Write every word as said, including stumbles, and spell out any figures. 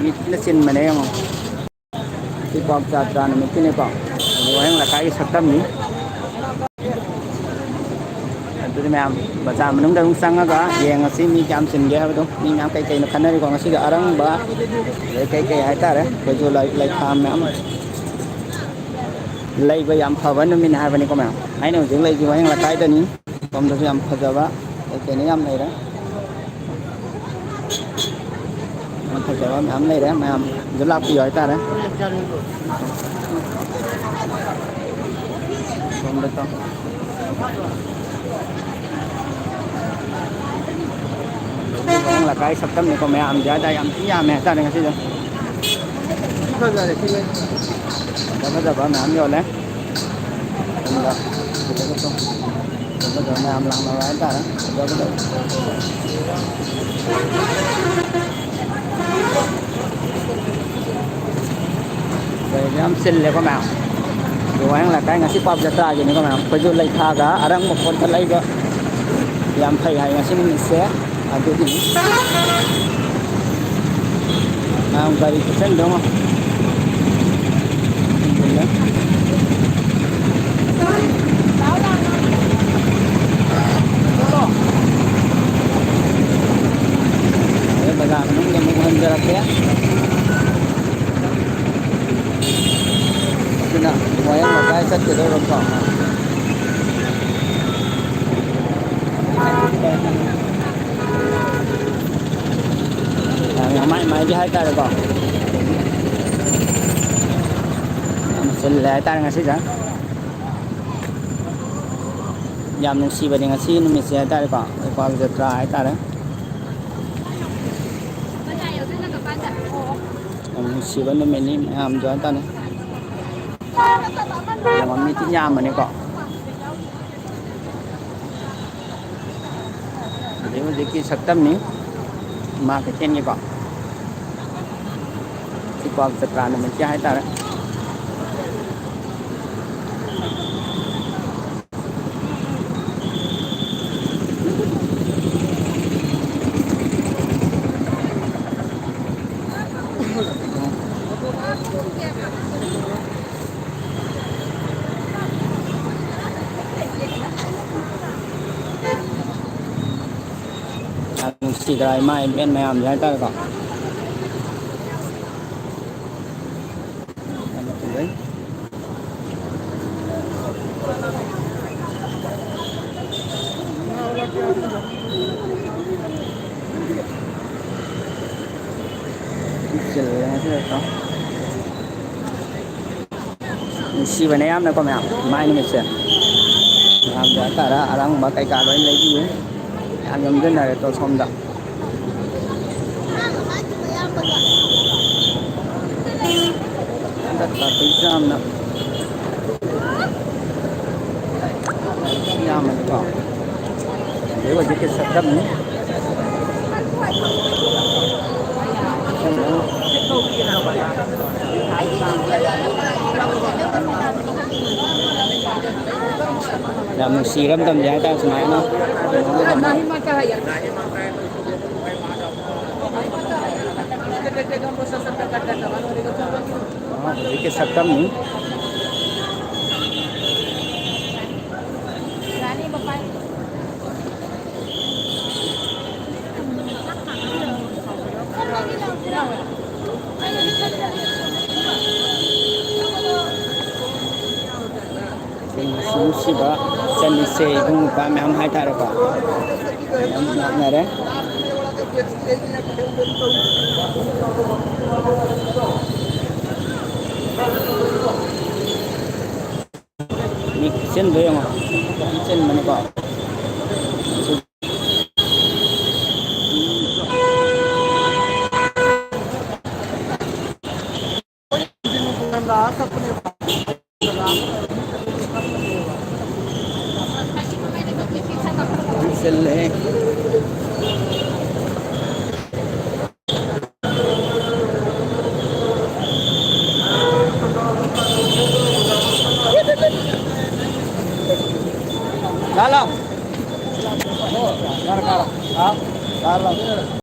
ꯃꯤꯠꯅ ꯆꯤꯟꯕꯅꯦ ꯌꯦꯡꯉꯣ꯫ ꯁꯤ ꯀ꯭ꯋꯥꯛ ꯖꯇ꯭ꯔꯥ ꯅꯨꯃꯤꯠꯀꯤꯅꯦꯀꯣ꯫ ꯑꯗꯨ ꯋꯥꯍꯦꯡ ꯂꯩꯀꯥꯏꯒꯤ ꯁꯛꯇꯝꯅꯤ꯫ ꯑꯗꯨꯗꯤ ꯃꯌꯥꯝ ꯕꯖꯥꯔ ꯃꯅꯨꯡꯗ ꯑꯗꯨꯝ ꯆꯪꯉꯒ ꯌꯦꯡꯉꯁꯤ ꯃꯤ ꯀꯌꯥꯝ ꯆꯤꯟꯒꯦ ꯍꯥꯏꯕꯗꯣ꯫ ꯃꯤ ꯃꯌꯥꯝ ꯀꯩ ꯀꯩꯅꯣ ꯈꯟꯅꯔꯤꯀꯣ ꯉꯁꯤꯒꯤ ꯑꯔꯪꯕ, ꯑꯗꯩ ꯀꯩ ꯀꯩ ꯍꯥꯏꯇꯥꯔꯦ, ꯑꯩꯈꯣꯏꯁꯨ ꯂꯥꯏꯔꯤꯛ ꯂꯩꯈꯥ ꯃꯌꯥꯝ ꯂꯩꯕ ꯌꯥꯝ ꯐꯕ ꯅꯨꯃꯤꯠꯅꯤ ꯍꯥꯏꯕꯅꯤꯀꯣ ꯃꯌꯥꯝ꯫ ꯑꯩꯅ ꯍꯧꯖꯤꯛ ꯂꯩꯔꯤꯁꯤ ꯋꯥꯍꯦꯡ ꯂꯩꯀꯥꯏꯗꯅꯤ꯫ ꯁꯣꯝꯗꯁꯨ ꯌꯥꯝ ꯐꯖꯕ ꯀꯩ ꯀꯩꯅꯣ ꯌꯥꯝ ꯂꯩꯔꯦ꯫ ꯌꯥꯝ ꯐꯖꯕ ꯃꯌꯥꯝ ꯂꯩꯔꯦ, ꯃꯌꯥꯝꯁꯨ ꯂꯥꯛꯄꯤꯌꯨ ꯍꯥꯏꯇꯥꯔꯦ꯫ ꯁꯣꯝꯗ ꯇꯧ꯫ ꯋꯥꯍꯦꯡ ꯂꯩꯀꯥꯏ ꯁꯛꯇꯝꯅꯤꯀꯣ, ꯃꯌꯥꯝꯁꯦ ꯍꯥꯏꯇꯥꯔꯦ, ꯌꯥꯝ ꯊꯤ ꯌꯥꯝꯃꯦ ꯍꯥꯏꯇꯥꯔꯦ ꯉꯁꯤꯁꯦ꯫ ꯐꯖꯔꯦ ꯁꯤ ꯂꯩ꯫ ꯐꯖ ꯐꯖꯕ ꯃꯌꯥꯝ ꯌꯣꯜꯂꯦ꯫ ꯑꯗꯨꯒ ꯐꯖꯕ ꯃꯌꯥꯝ ꯂꯥꯛꯅꯕ ꯍꯥꯏꯇꯥꯔꯦ꯫ ꯐꯖ ꯐꯖꯕ꯫ ꯂꯩꯕ ꯌꯥꯝ ꯆꯤꯜꯂꯦꯀꯣ ꯃꯌꯥꯝ꯫ ꯑꯗꯣ ꯋꯥꯍꯦꯡ ꯂꯩꯀꯥꯏ ꯉꯁꯤ ꯄꯥꯞ ꯖꯇ꯭ꯔꯥꯒꯤꯅꯤꯀꯣ ꯃꯌꯥꯝ꯫ ꯑꯩꯈꯣꯏꯁꯨ ꯂꯩꯊꯥꯒ ꯑꯔꯪꯕ ꯄꯣꯠꯀ ꯂꯩꯕ ꯌꯥꯝ ꯐꯩ ꯍꯥꯏ ꯉꯁꯤ ꯅꯨꯃꯤꯠꯁꯦ꯫ ꯑꯗꯨꯒꯤꯅꯤ꯫ ꯃꯌꯥꯝ ꯒꯥꯔꯤ ꯈꯨꯆꯟꯗꯣ ꯌꯦꯡꯉꯣ꯫ ꯑꯗꯩ ꯕꯖꯥꯔ ꯃꯅꯨꯡꯗ ꯑꯃꯨꯛ ꯍꯟꯖꯔꯛꯀꯦ꯫ ꯑꯗꯨꯅ ꯋꯥꯍꯦꯡ ꯂꯩꯀꯥꯏ ꯆꯠꯀꯗꯧꯔꯕꯀꯣ꯫ ꯃꯥꯏ ꯃꯥꯏꯒꯤ ꯍꯥꯏꯇꯥꯔꯦꯀꯣ꯫ ꯌꯥꯝ ꯆꯤꯜꯂꯦ ꯍꯥꯏꯇꯥꯔꯦ ꯉꯁꯤꯁꯦ꯫ ꯌꯥꯝ ꯅꯨꯡꯁꯤꯕꯅꯤ ꯉꯁꯤ ꯅꯨꯃꯤꯠꯁꯦ ꯍꯥꯏꯇꯥꯔꯦꯀꯣ꯫ ꯏꯄꯥꯜ ꯖꯇ꯭ꯔꯥ ꯍꯥꯏꯇꯥꯔꯦ꯫ ꯌꯥꯝ ꯅꯨꯡꯁꯤꯕ ꯅꯨꯃꯤꯠꯅꯤ ꯃꯌꯥꯝꯁꯨ ꯍꯥꯏꯇꯥꯔꯦ꯫ ꯌꯥꯝ ꯃꯤ ꯊꯤ ꯌꯥꯝꯕꯅꯤꯀꯣ꯫ ꯍꯧꯖꯤꯛ ꯍꯧꯖꯤꯛꯀꯤ ꯁꯛꯇꯝꯅꯤ ꯏꯃꯥ ꯀꯩꯊꯦꯜꯒꯤꯀꯣ꯫ ꯁꯤ ꯀ꯭ꯋꯥꯛ ꯖꯇ꯭ꯔꯥ ꯅꯨꯃꯤꯠꯀꯤ ꯍꯥꯏꯇꯥꯔꯦ꯫ ꯁꯤꯗ ꯏꯃꯥ ꯏꯕꯦꯟ ꯃꯌꯥꯝꯁꯦ ꯍꯥꯏꯇꯥꯔꯦꯀꯣ꯫ ꯆꯤꯜꯂꯦ ꯉꯁꯤ ꯈꯛꯇꯪ꯫ ꯅꯨꯡꯁꯤꯕꯅꯦ ꯌꯥꯝꯅꯀꯣ ꯃꯌꯥꯝ, ꯏꯃꯥꯏ ꯅꯨꯃꯤꯠꯁꯦ꯫ ꯃꯌꯥꯝꯁꯦ ꯍꯥꯏꯇꯥꯔꯦ, ꯑꯔꯪꯕ ꯀꯩꯀꯥ ꯂꯣꯏ ꯂꯩꯕꯤꯌꯨ꯫ ꯌꯥꯝ ꯌꯣꯝꯁꯤꯟꯅꯔꯦ ꯇꯣ ꯁꯣꯝꯗ꯫ ꯍꯟꯗꯛ ꯀꯥꯇꯤꯁꯦ ꯌꯥꯝꯅ ꯌꯥꯝꯃꯦꯀꯣ꯫ ꯍꯧꯖꯤꯛ ꯍꯧꯖꯤꯛꯀꯤ ꯁꯛꯇꯝꯅꯤ꯫ ꯌꯥꯝ ꯅꯨꯡꯁꯤꯔ ꯃꯇꯝꯅꯤ ꯍꯥꯏꯇꯥꯔꯦ ꯁꯨꯃꯥꯏꯅ꯫ ꯍꯧꯖꯤꯛꯀꯤ ꯁꯛꯇꯝꯅꯤ꯫ ꯅꯨꯡꯁꯤ ꯅꯨꯡꯁꯤꯕ ꯏꯆꯟ ꯏꯆꯦ ꯏꯕꯨꯡ ꯏꯄ꯭ꯋꯥ ꯃꯌꯥꯝ ꯍꯥꯏꯇꯥꯔꯦꯀꯣ, ꯌꯥꯝ ꯂꯥꯛꯅꯔꯦ꯫ ꯃꯤ ꯈꯨꯆꯤꯟꯗꯣ ꯌꯦꯡꯉꯣ, ꯌꯥꯝ ꯆꯤꯟꯕꯅꯤꯀꯣ꯫ ꯆꯤꯜꯂꯦ꯫